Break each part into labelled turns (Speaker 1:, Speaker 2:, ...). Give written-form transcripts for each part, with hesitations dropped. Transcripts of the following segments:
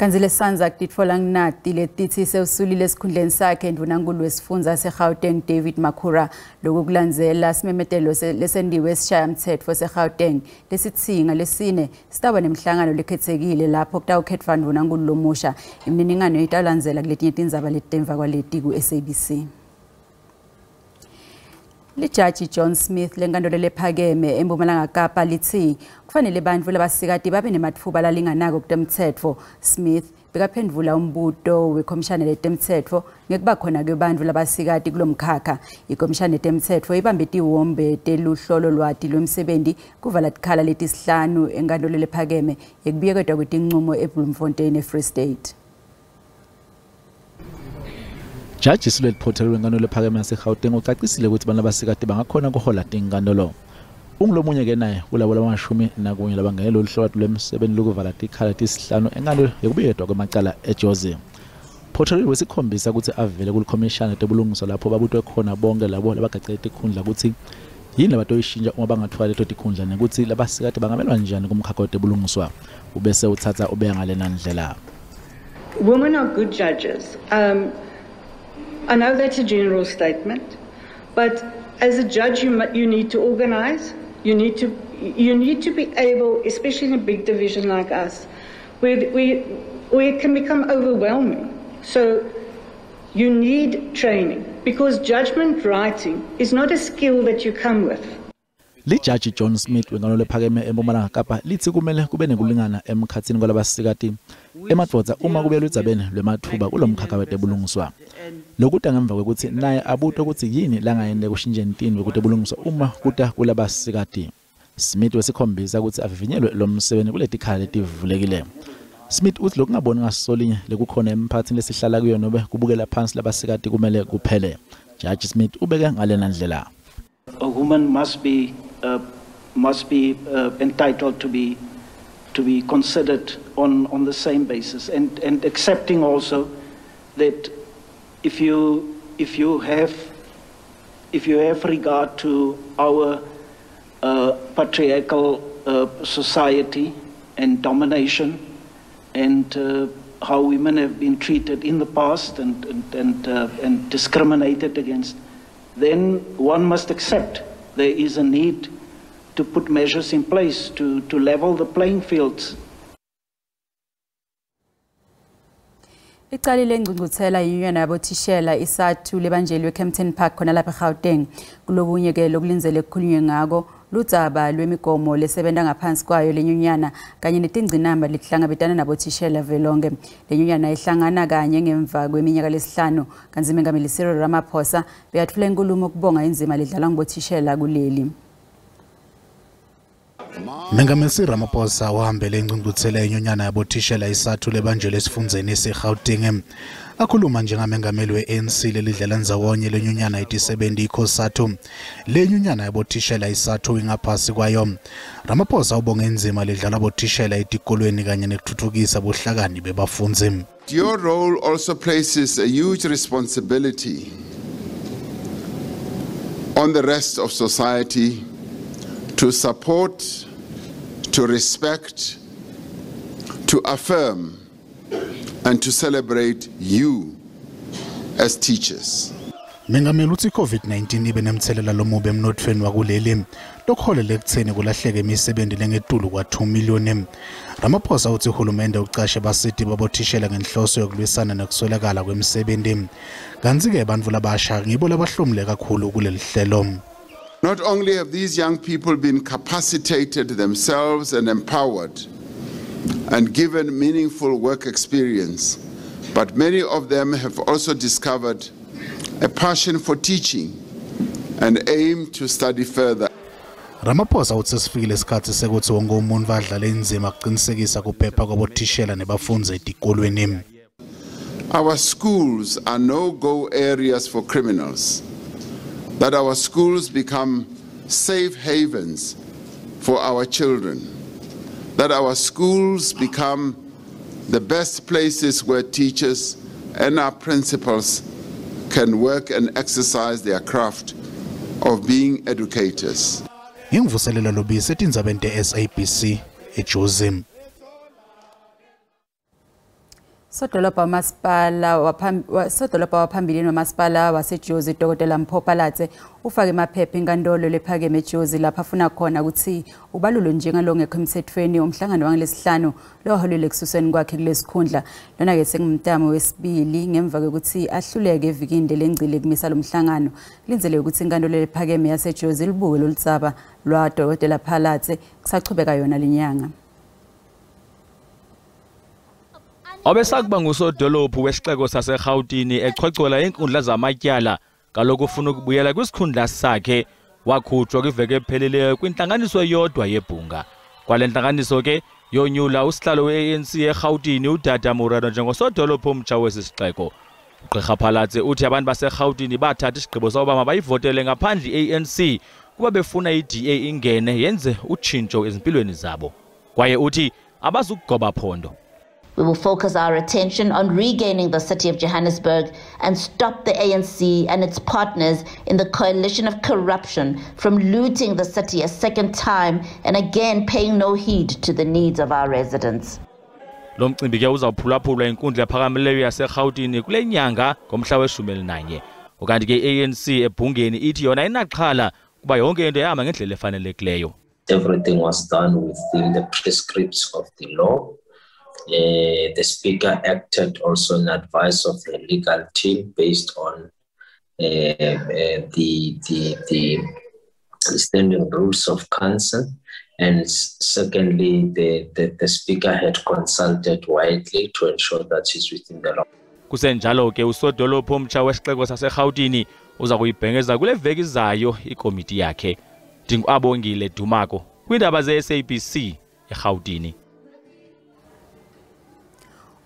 Speaker 1: Kanti lesandza kutitfola nginati letithi sewusulile esikhundleni sakhe Ndvunankhulu wesifundza seGauteng David Makhura. Lokhu kulandzela simemetelo lesendiwe esishayamtsetfo seGauteng lesitsi ngalesine sitawuba nemhlangano lekhetsekile lapho kutawukhetfwa Ndvunankhulu lomusha. Imininingwane itawulandzela kuletinye tindzaba letemva kwaleti ku-SABC. Lijaji John Smith lenkantolo lephakeme eMpumalanga Kapa litsi kufanele bantfu labasikati babe nematfuba lalinganako kutemtsetfo. Smith bekaphendvula umbuto wekhomishane letemtsetfo ngekuba khona kwebantfu labasikati kulomkhakha. Ikhomishane yetemtsetfo ibambe tiwombe teluhlolo lwati lwemsebenti kuvala tikhala letisihlanu enkantolo lephakeme yekubuyeketwa kwetincumo eBloemfontein eFree State.
Speaker 2: Jaji Silweli Porter wenkantolo lephakeme yaseGauteng ucacisile ukuthi abantu abasikati bangakhona kuhola tinkantolo. Ungulomunye ke naye kulabo labamashumi nakunye labangene lolu hlobo lwemsebenti lokuvala tikhala tisihlanu enkantolo yekubuyeketwa kwemacala eJozi. Porter wesikhombisa ukuthi avele kulikhomishana tebulungiswa lapho babutwe khona bonke labo labagacele tikhundla ukuthi yini labatoyishintsha uma bangatfola leto tikhundla nekuthi labasikati bangamelwa njani kumkhakha wetebulungiswa. Ubese uthatha ubeka ngalena ndlela.
Speaker 3: Women are good judges. I know that's a general statement, but as a judge, you need to organize. You need to be able, especially in a big division like us, where it can become overwhelming. So you need training, because judgment writing is not a skill that you come with.
Speaker 2: Lijaji John Smith wenkantolo lephakeme eMpumalanga Kapa litsi kumele kube nekulingana emkhatsini kwalabasikati emadvodza uma kubuyelwa edzabeni lwematfuba kulomkhakha wetebulungiswa. Lokuta ngemva kwekutsi naye abutwe kutsi yini langayenta ekushintjeni tintfo kutebulungiswa uma kuta kulabasikati. Smith wesikhombisa kutsi avivinyelwe lomsebenti kuletikhala letivulekile. Smith utsi lokungaboni ngasolinye lekukhona emphakatsini lesihlala kuyo nobe kubukela phansi labasikati kumele kuphele. Judge Smith ubeke ngalena ndlela.
Speaker 4: A woman must be entitled to be considered on the same basis, and accepting also that if you have regard to our patriarchal society and domination, and how women have been treated in the past and discriminated against, then one must accept there is a need to put measures in place to level the playing fields.
Speaker 1: Icalile ingcungcuthela yinyunyana yabothishela iSADTU lebanjelwe eKempton Park khona lapha eGauteng. Kulokunye ke lokulindzele kukhulunywe ngako ludzaba lwemigomo lesebenta ngaphansi kwayo lenyunyana kanye netingcinamba letihlangabetana nabothishela velonke. Lenyunyana ihlangana kanye ngemva kweminyaka lesihlanu kantsi Mengameli Cyril Ramaphosa bekatfula inkulumo kubonga indzima ledlalwa ngubothishela kuleli.
Speaker 5: Mengameli Cyril Ramaphosa wahambele ingcungcuthela yenyunyana yabothishela iSADTU lebanjelwe esifundzeni seGauteng. Akhuluma njengamengameli we-ANC lelidlela ndzawonye lenyunyana yetisebenti iCOSATU. Le nyunyana yabothishela iSADTU ingaphasi kwayo. Ramaphosa ubonge indzima ledlalwa bothishela etikolweni kanye nekutfutfukisa buhlakani bebafundzi.
Speaker 6: Your role also places a huge responsibility on the rest of society to support, to respect, to affirm, and to celebrate you as teachers.
Speaker 5: Mengameli utsi COVID-19 ibe nemtselela lomubi emnotfweni wakuleli lokuholele ekutseni kulahleke imisebenti lengetulu kwa-2 million. Ramaphosa utsi uhulumende ucashe basiti babothishela ngenhloso yokulwisana nekuswelakala kwemisebenti. Kantsi-ke bantfu labasha ngibo labahlomule kakhulu kuleli hlelo.
Speaker 6: Not only have these young people been capacitated themselves and empowered and given meaningful work experience, but many of them have also discovered a passion for teaching and aim to study further.
Speaker 5: Ramaphosa utsi sesifikile isikhatsi sekutsi wonke umuntfu adlale indzima kuqinisekisa kuphepha kwabothishela nebafundzi etikolweni.
Speaker 6: Our schools are no-go areas for criminals, that our schools become safe havens for our children, that our schools become the best places where teachers and our principals can work and exercise their craft of being educators.
Speaker 5: Nginguvuselela Lobisi etindzabeni te-SABC eJozi.
Speaker 1: Sodolobha waphambilini wamasipala waseJozi Dr. Mpho Phalatse ufake emaphepha enkantolo lephakeme eJozi lapho afuna khona ukuthi ubalulwe njengalongekho emthethweni umhlangano wangelesihlanu loholele ekususeni kwakhe kulesikhundla. Lona ke sengumtamo wesibili ngemva kokuthi ahluleke evikini lengcile kumisa lo mhlangano. Kulindzeleke ukuthi inkantolo lephakeme yaseJozi libuke loludzaba lwa Dr. Phalatse kusachubeka yona lenyanga.
Speaker 7: Obesakuba ngusodolophu wesixeko saseRhawutini echwechwela inkundla zamatyala kaloku ufuna ukubuyela kwisikhundla sakhe wakhutshwa kwiveki ephelileyo kwintlanganiso yodwa yebhunga. Kwale ntlanganiso ke yonyula usihlalo we-ANC eRhawutini uDada Moreno njengosodolophu omtsha wesi sixeko. Ugqirha Phalatse uthi abantu baseRhawutini bathatha isigqibo sokuba mabayivotele ngaphandle i-ANC kuba befuna i-DA ingene yenze utshintsho ezimpilweni zabo. Kwaye uthi abazukugoba phondo.
Speaker 8: We will focus our attention on regaining the city of Johannesburg and stop the ANC and its partners in the coalition of corruption from looting the city a second time and again paying no heed to the needs of our residents.
Speaker 7: Lo mcimbi ke uzawuphulaphulwa inkundla ephakamileyo yaseRhawutini kule nyanga ngomhla we-11. Ukanti ke i-ANC ebhungeni ithi yona inaxhala kuba yonke into yahamba ngendlela efanelekileyo.
Speaker 9: Everything was done within the prescripts of the law. The speaker acted also in advice of the legal team based on the standing rules of council. And secondly, the speaker had consulted widely to ensure that she's within the law.
Speaker 7: Kusenjalo ke usodolophu omtsha wesixeko saseRhawutini uza kuyibhengeza kule veki izayo ikomiti yakhe. Ndinguabongile Dumako kwiindaba ze-SABC eRhawutini.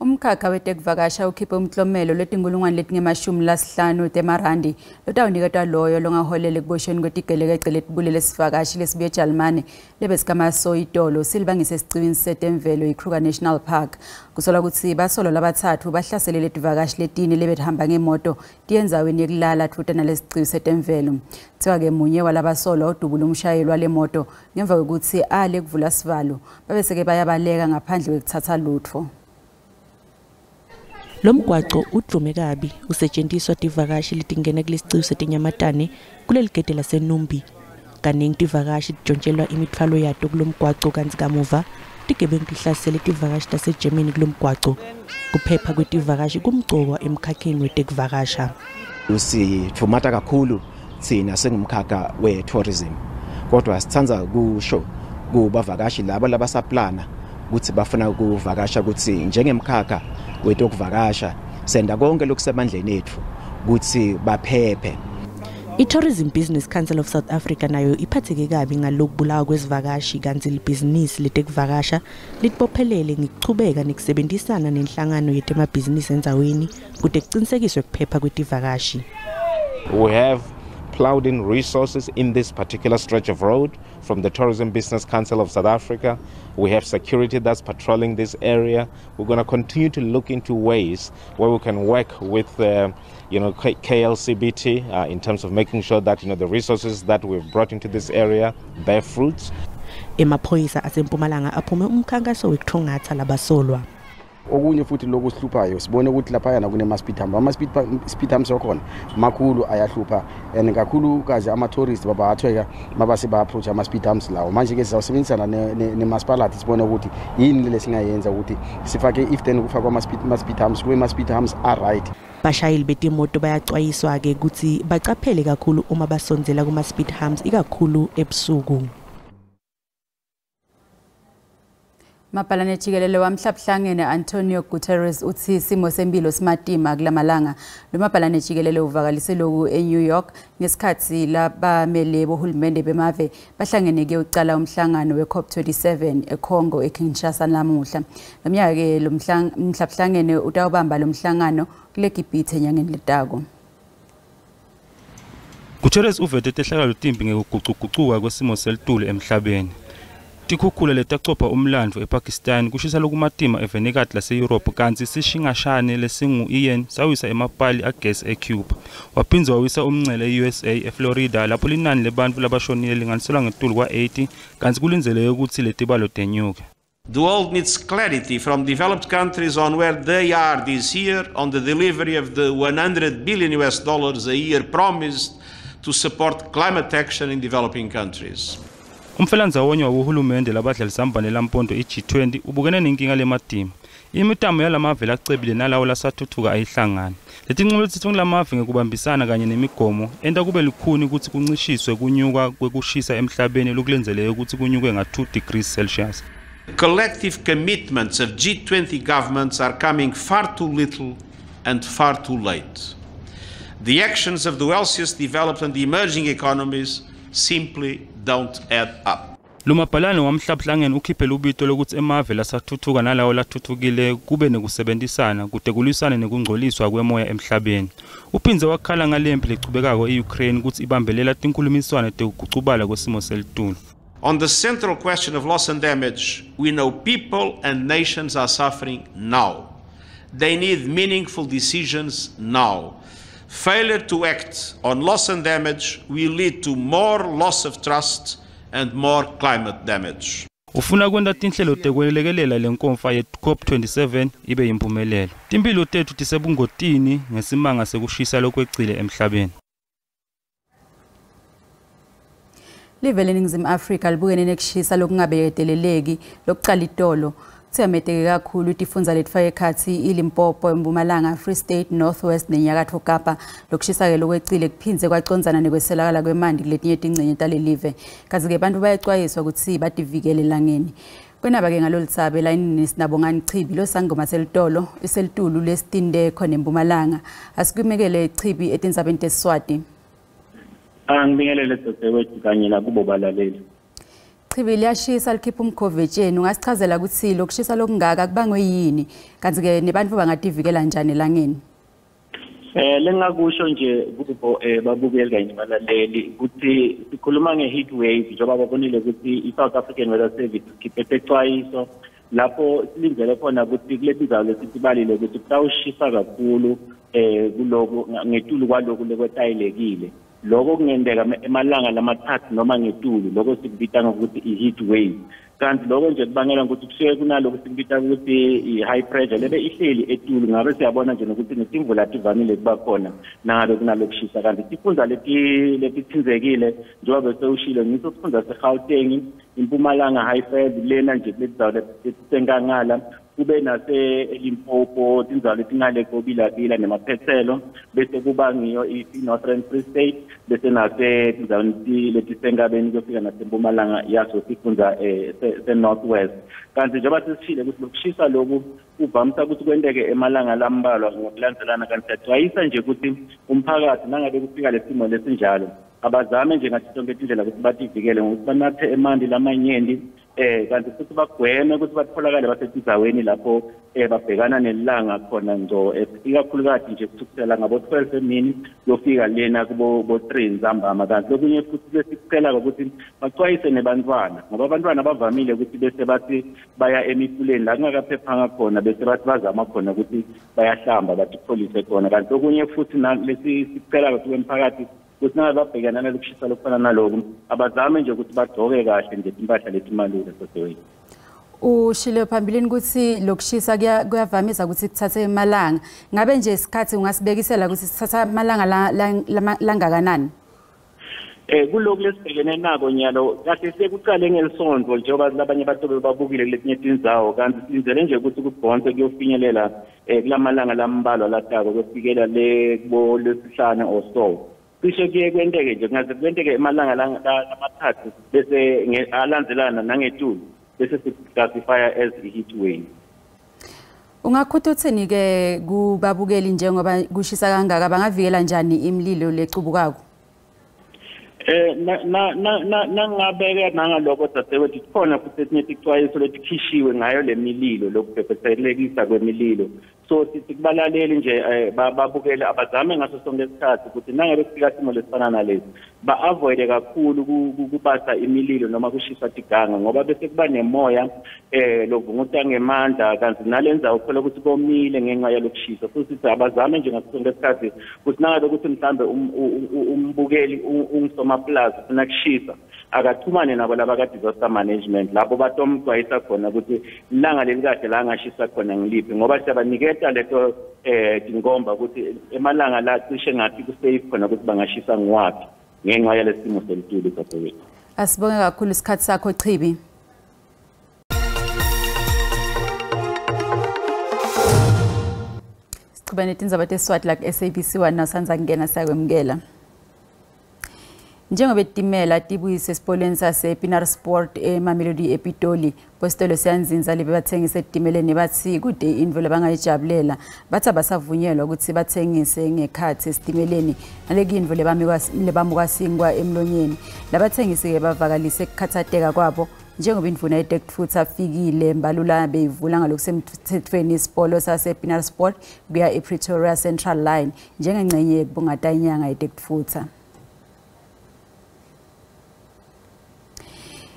Speaker 1: Umkhakha wetekuvakasha ukhiphe umklomelo lwetinkulungwane letingemashumi temarandi lotawuniketwa loyo longaholela ekuboshweni kwetigelekeqe letibulele sivakashi lesibuye eJalimane lebesikamasoyitolo silibangise esiciwini setemvelo iKruger National Park. Kusolwa kutsi basolwa labatsatfu bahlasele letivakashi letine lebetihamba ngemoto tiye endzaweni yekulala dvute nalesiciwi setemvelo. Kuthiwa-ke munye walabasolwa udubule umshayeli wale moto ngemva kwekutsi ale kuvula sivalo babese-ke bayabaleka ngaphandle kwekutsatsa lutfo.
Speaker 10: Lo mgwaco udvume kabi usetshenziswa tivakashi letingena kulesiciwi setinyamatane kuleli gede laseNumbi. Kaningi tivakashi tintshontshelwa imithwalo yato kulo mgwaco kantsi kamuva tigebengu tihlasele tivakashi taseGermany kulo mgwaco. Kuphepha kwetivakashi kumcoka emkhakheni wetekuvakasha.
Speaker 11: Usithumata kakhulu thina sengumkhakha we-tourism, kodwa sithanda kusho kubavakashi laba labasaplana ukuthi bafuna ukuvakasha ukuthi njengemkhakha wetokuvakasha senda konke lokusemandleni ethu ukuthi baphephe.
Speaker 10: I-Tourism Business Council of South Africa nayo iphatheke kabi ngalokubulawa kwezivakashi kantsi libhizinisi letekuvakasha litibophelele ngekuchubeka nekusebenzisana nenhlangano yetemabhizinisi endzaweni kute kucinisekiswe kuphepha kwetivakashi.
Speaker 12: We have plowed in resources in this particular stretch of road from the Tourism Business Council of South Africa. We have security that's patrolling this area. We're going to continue to look into ways where we can work with KLCBT in terms of making sure that the resources that we've brought into this area bear fruits.
Speaker 10: Emaphoyisa asempumalanga aphume umkhankaso wekuthungatha labasolwa.
Speaker 13: Okunye futhi lokhu sihluphayo sibone ukuthi laphayana kunema-speed hump, ama-speed humps akhona makhulu ayahlupha and kakhulukazi ama-tourist babathweka mabase ba-approach ama-speed humps lawo. Manje-ke sizawusebenzisana nemasipalati sibone ukuthi yini le singayenza ukuthi sifake if then kufakwa ama-speed humps kube ama-speed humps a-right.
Speaker 10: Bashayeli betimoto bayacwayiswa-ke ukuthi bacaphele kakhulu uma basondzela kuma-speed humps ikakhulu ebusuku.
Speaker 1: Mabhalane jikelele wamhlabuhlangene Antonio Guterres uthi isimo sempilo simatima kulamalanga. Lo mabhalane jikelele uvakalise lokhu eNew York ngesikhathi labamele bohulumende bemave bahlangene kuyocala umhlangano weCOP27 eCongo eKinshasa namuhla. Lomnyaka ke lo mhlabuhlangene utawubamba lo mhlangano kule Gibhithe enyangeni letako.
Speaker 14: Guterres uvete tehlakalo timbi ngekugucugucuka kwesimo selitulu emhlabeni. Tikhukhula letacopha umlandvo ePakistan kushisa lokumatima evenekati lase-Europe kantsi sishingashane lesingu-Ian sawisa emapali agesi eCuba. Waphindze wawisa umncele e-USA eFlorida lapho linani lebantfu labashonile linganiselwa ngetulu kwa-80 kantsi kulindzeleke kutsi letibalo tenyuke.
Speaker 15: The world needs clarity from developed countries on where they are this year on the delivery of the $100 billion a year promised to support climate action in developing countries.
Speaker 14: Umfelandzawonye wabohulumende labadlalisambane lampondo i-G20 ubukene nenkinga lematima. Imitamo yalamave lacebile nalawo lasathuthuka ayihlangani. Letincumo letitsatfwa ngulamave ngekubambisana kanye nemigomo enta kube lukhuni kutsi kuncishiswe kunyuka kwekushisa emhlabeni lokulindzeleke kutsi kunyuke nga-2 degrees Celsius.
Speaker 15: Collective commitments of G20 governments are coming far too little and far too late. The actions of the wealthiest developed and emerging economies simply don't add up.
Speaker 14: Lomabhalane wamhlabuhlangene ukhiphe lubito lokuthi emave lasathuthuka nalawo lathuthukile kube nekusebenzisana kute kulwisane nekungcoliswa kwemoya emhlabeni. Uphindze wakhala ngalempi lechubekako e-Ukraine kutsi ibambelela tinkhulumiswano tekugucubala kwesimo selitulu.
Speaker 15: On the central question of loss and damage, we know people and nations are suffering now. They need meaningful decisions now. Failure to act on loss and damage will lead to more loss of trust and more climate damage.
Speaker 14: Ufuna kwenta tinhlelo tekwelekelela lenkomfa ye-COP27 ibe yimpumelelo. Timphilo tetfu tisebungotini ngesimanga sekushisa lokwecile emhlabeni.
Speaker 1: Live leNingizimu Afrika libukene nekushisa lokungabeketeleleki lokucala itolo. Kuthiyameteke kakhulu tifundza letifaka ekhatsi iLimpopo, eMpumalanga, Free State, North West neNyakatfo Kapa. Lokushisa-ke lokwecile kuphindze kwacondzana nekweswelakala kwemanti kuletinye tincenye talelive. Kanti-ke bantfu bayecwayiswa kutsi bativikele elangeni. Kwenaba-ke ngalolu dzaba elayinini sinabongani Chibi losangoma selitolo iselitulu lesitinte khona eMpumalanga. Asikumekele Chibi etindzabeni teSiswati.
Speaker 16: Angibingelele dzadzewethu kanye nakubo balaleli.
Speaker 1: Chibi, liyashisa likhipha umkhovetsheni. Ungasichazela kutsi lokushisa lokungaka kubangwe yini? Kanti-ke nebantfu bangativikela njani elangeni?
Speaker 16: Lengakusho nje kubo babukeli kanye nabalaleli ukuthi sikhuluma nge-heat wave njengoba babonile ukuthi i-South African Weather Service ikhiphe secwayiso lapho silindzele khona ukuthi kule tindzawo lesitibalile ukuthi kutawushisa kakhulu kuloku ngetulu kwaloku lekwetayelekile. Lokho kungenteka emalanga lamathathu noma ngetulu, lokho sikubita ngokuthi i-heat wave. Kanti lokho nje kubangela ukuthi kusuke kunalokho sikubita ukuthi i-high pressure lebe ihleli etulu, ngabe siyabona nje nokuthi netimvula tivamile kuba khona nangabe kunalokushisa. Kanti tifundza letithinzekile njengoba besewushilo ngiso sifundza seGauteng, iMpumalanga, Highveld lena nje kule ndzawo letisenkangala, kube nase Limpopo tindzawo letingale kobilabila nemaphethelo, bese kuba ngiyo i-Northern Free State, bese nase tindzaweni letisenkabeni kuyofika nasempumalanga yaso sifundza se-North West. Kanti njengoba sesishile ukuthi lokushisa loku kuvamisa ukuthi kwenteke emalanga lambalwa ngokulandzelana, kanti siyacwayisa nje ukuthi umphakathi nangabe kufika lesimo lesinjalo abazame nje ngathi tonke tindlela ukuthi bativikele ngokuthi banathe emanti lamanyenti, kanti futhi bagweme ukuthi batholakale basetindzaweni lapho babhekana nelanga khona ngco, ikakhulukazi nje kusukela ngabo 12 emini kuyofika lena kubo 3 ntsambama. Kanti lokunye futhi lesikucela ukuthi bacwayise nebantwana, ngoba abantwana bavamile ukuthi bese bathi baya emifuleni la kungakaphephanga khona, bese bathi bazama khona ukuthi bayahlamba batipholise khona. Kanti lokunye futhi lesikucela ukuthi kwemphakathi ukuthi nangabe babhekana nalokushisa lokufana naloku abazame nje ukuthi bagcoke kahle nje timpahla letimalula sodewethu.
Speaker 1: Ushilo phambilini ukuthi lokushisa kuyavamisa ukuthi kuthathe emalanga. Ngabe nje isikhathi ungasibekisela ukuthi sithatha amalanga langakanani?
Speaker 16: Kuloku lesibhekene nako nyalo kahle sekucale ngelisonto njengoba labanye batobe babukile kuletinye tindzawo, kanti silindzele nje ukuthi kubhonse kuyofinyelela kulamalanga lambalwa latako kuyofikela le kubo lesihlanu or so. Cishe kuye kwenteke nje kungaze kwenteke emalanga lamathathu bese alandzelana nangetulu bese siclassify as i-heat wave.
Speaker 1: Ungakhutha uthini-ke kubabukeli njengoba kushisa kangaka, bangavikela njani imililo lecubukako?
Speaker 16: Nangingabeka nangaloko dzadzewethu, kukhona futhi etinye ticwayiso letikhishiwe ngayo le mililo, lokubhebhetselekisa kwemililo. So sithi kubalaleli nje babukele abazame ngaso sonke isikhathi ukuthi nangabe kufika isimo lesifana nalesi ba-avoide kakhulu kubasa imililo noma kushisa tiganga, ngoba bese kuba nemoya lovunguta ngemandla, kanti nalenza uthola ukuthi komile ngenxa yalokushisa. So sithi abazame nje ngaso sonke isikhathi ukuthi nangabe ukuthi mhlambe umbukeli ungisomaplazi ufuna kushisa, akaxhumane nabo laba ka-disaster management lapho batomxwayisa khona ukuthi ilanga leli kahle la angashisa khona ngiliphi, ngoba siyabaniketa leto tinkomba ukuthi emalanga la cishe ngathi ku-safe khona ukuthi bangashisa ngiwaphi ngenxa yalesimo selitulu dadewethu.
Speaker 1: Asibonge kakhulu isikhathi sakho Chibi. Sichubane netindzaba teSwati la ku-SABC 1 nasanza kungena siyakwemukela. Njengoba itimela tibuyise esipolweni sasePienaarsport eMamelodi ePitoli, bositolo siyanzinza lebe bathengise etimeleni bathi kude intfo labangayijabulela, bathi abasavunyelwa ukuthi bathengise ngekhathi esitimeleni nalekuyintfo lebamuka emlonyeni. Labathengisi-ke bavakalise kukhathateka kwabo njengoba indvuna yetekutfutsa afikile Mbalula beyivula ngalokusemthethweni isipolo sasePienaarsport kuya ePretoria Central Line njengengcenye yekubungata inyanga yetekutfutsa.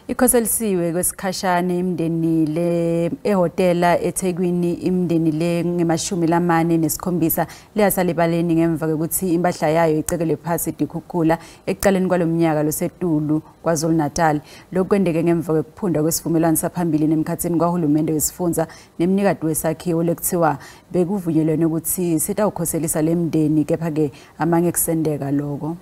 Speaker 1: Ikhoselisiwe kwesikhashana imndeni le ehotela eThekwini, imndeni le ngemashumi lamane nesikhombisa leyasalibaleni ngemva kokuthi impahla yayo icekelwe phasi dikhukhula ekuqaleni kwalomnyaka losetulu KwaZulu Natal. Lokhu kwendeke ngemva kwekuphunda kwesivumelwano saphambili nemkhathini kwahulumende wesifundza nemnikati wesakhiwo lekuthiwa bekuvunyelwene ukuthi sitawukhoselisa lemndeni, kepha-ke amange kusendeka loko.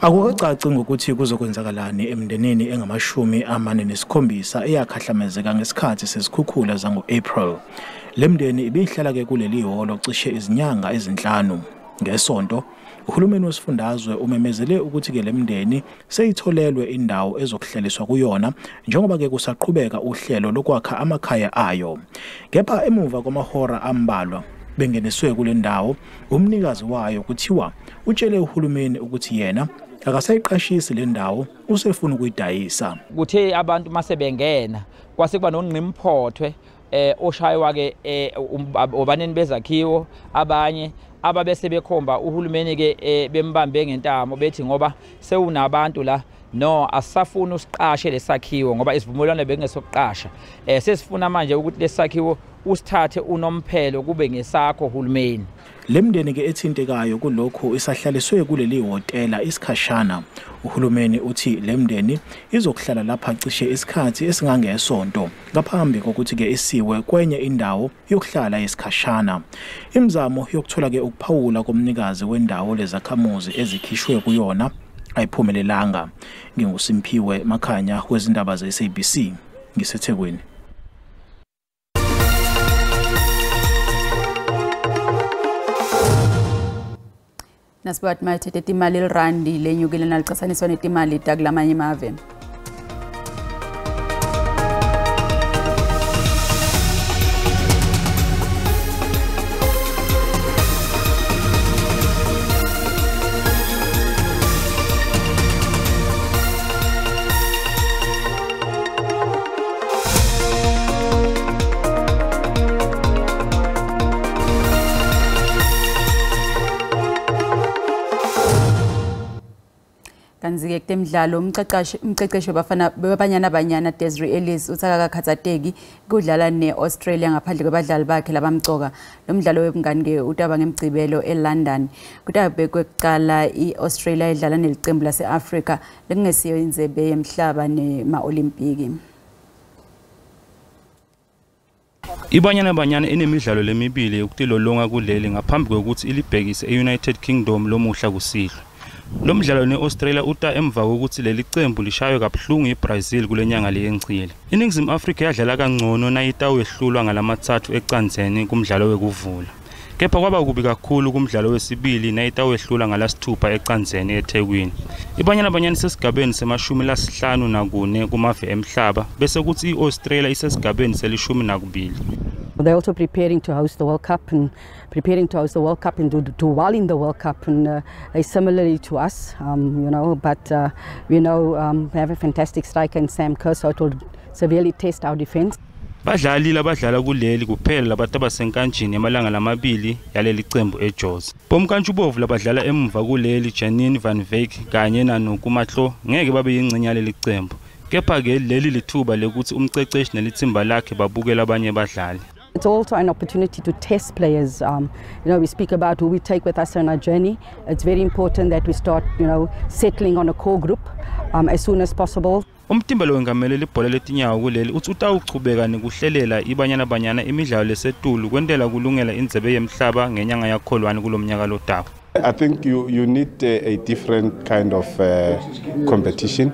Speaker 17: Akukacaci ngokuthi kuzokwenzakalani emndenini engamashumi 47 eyakhahlamezeka ngesikhathi sezikhukhula zango-April. Le mndeni ibihlala-ke kuleli hholo cishe izinyanga ezinhlanu. Ngesonto, uhulumeni wesifundazwe umemezele ukuthi-ke le mndeni seyitholelwe indawo ezokuhlaliswa kuyona njengoba-ke kusaqhubeka uhlelo lokwakha amakhaya ayo. Kepha emuva kwamahora ambalwa bengeniswe kule ndawo, umnikazi wayo kuthiwa utshele uhulumeni ukuthi yena akasayiqashisi le ndawo, usefuna ukuyidayisa.
Speaker 18: Kuthe abantu mase bengena kwase kuba nongqimphothwe oshaywa ke obaneni bezakhiwo, abanye ababese bekhomba uhulumeni ke bembambe ngentamo bethi ngoba sewunabantu la, no asafuna usiqashe lesakhiwo ngoba isivumelwano bekungesokuqasha, sesifuna manje ukuthi lesakhiwo usithathe unomphelo kube ngesakho hulumeni.
Speaker 17: Le mndeni ke ethintekayo kulokhu isahlaliswe kuleli hhotela isikhashana. Uhulumeni uthi le mndeni izokuhlala lapha cishe isikhathi esingangesonto ngaphambi kokuthi ke isiwe kwenye indawo yokuhlala isikhashana. Imizamo yokuthola ke ukuphawula komnikazi wendawo lezakhamuzi ezikhishwe kuyona ayiphumelelanga. NginguSimphiwe Makhanya wezindaba ze-SABC ngiseThekwini.
Speaker 1: Nasibathi mayithethe timali elirandi lenyukile nalicasaniswa netimali takulamanye emave. Kanti-ke kutemidlalo umqeqeshi webafana Banyana Desiree Ellis uthi akakakhathazeki kudlala ne-Australia ngaphandle kwabadlali bakhe labamcoka. Lo mdlalo webungani-ke utaba ngemgcibelo eLondon. Kutabe kwekuqala i-Australia idlala nelicembu lase-Afrika lekungesiyo indzebe yemhlaba nema-Olimpiki.
Speaker 14: IBanyana Banyana inemidlalo lemibili yokutilolonga kuleli ngaphambi kokuthi ilibhekise e-United Kingdom lomuhla kusihlwa. Lo mdlalo ne-Australia uta emva kokuthi leli cembu lishaywe kabuhlungu iBrazil kule nyanga leyengcile. INingizimu Afrika yadlala kangcono nayitawehlulwa ngalamathathu ecanzeni kumdlalo wekuvula. Kepha kwaba kubi kakhulu kumdlalo wesibili nayitawehlulwa ngalasithupha ecanzeni eThekwini. IBanyana Banyana isesigabeni se-54 kumave emhlaba bese kuthi i-Australia isesigabeni se-12.
Speaker 19: They're also preparing to host the World Cup and preparing to host the World Cup and do well in the World Cup, and similarly to us, you know, but we know we have a fantastic striker in Sam Kerr, so it will severely test our defense.
Speaker 14: Badlali labadlala kuleli kuphela labantu abasenkanjini emalanga lamabili yaleli cembu eJozi. Bomkantshubovu labadlala emuva kuleli Janine van Wyk kanye naNoku ngeke babe yingcenye yaleli cembu. Kepha-ke leli lithuba lekuthi umceceshi nelithimba lakhe babukele abanye badlali.
Speaker 19: It's also an opportunity to test players. We speak about who we take with us on our journey. It's very important that we start, settling on a core group as soon as possible.
Speaker 14: Umtimba lo wengamele libhola letinyawo kuleli uthi utawuchubeka nekuhlelela iBanyana Banyana imidlalo lesetulu kwentela kulungela indzebe yemhlaba ngenyanga yaKholwane kulomnyaka lotako.
Speaker 20: I think you need a different kind of competition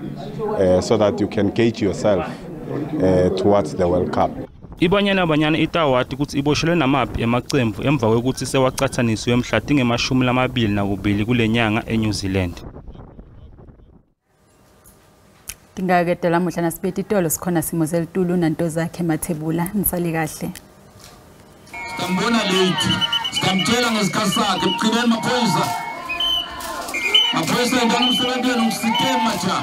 Speaker 20: so that you can gauge yourself towards the World Cup.
Speaker 14: iBanyana Banyana itawati ukuthi iboshelwe namaphi emacembu emva kwekuthi sewacathanisiwe mhla tinge-22 kule nyanga eNew Zealand.
Speaker 1: Tingakede lamuhla nasibethe itolo sikhona simo selitulu nanto zakhe Mathebula nisali kahle.
Speaker 21: Sitambona late, sitamtshela ngesikhathi sakhe buqineni maphoyisa. Maphoyisa entana umsebenzi wenu ngisitema cha.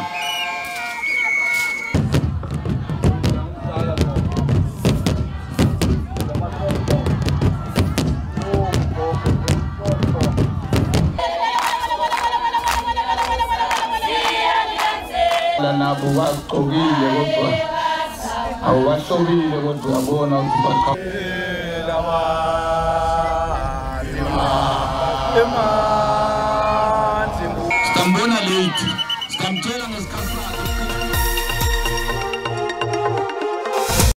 Speaker 22: Nabo bagqokile kodwa awubahlobile kodwa uyabona ukuthi baqa
Speaker 21: Sitambona late, sitamtshela ngesikhathi sakhe.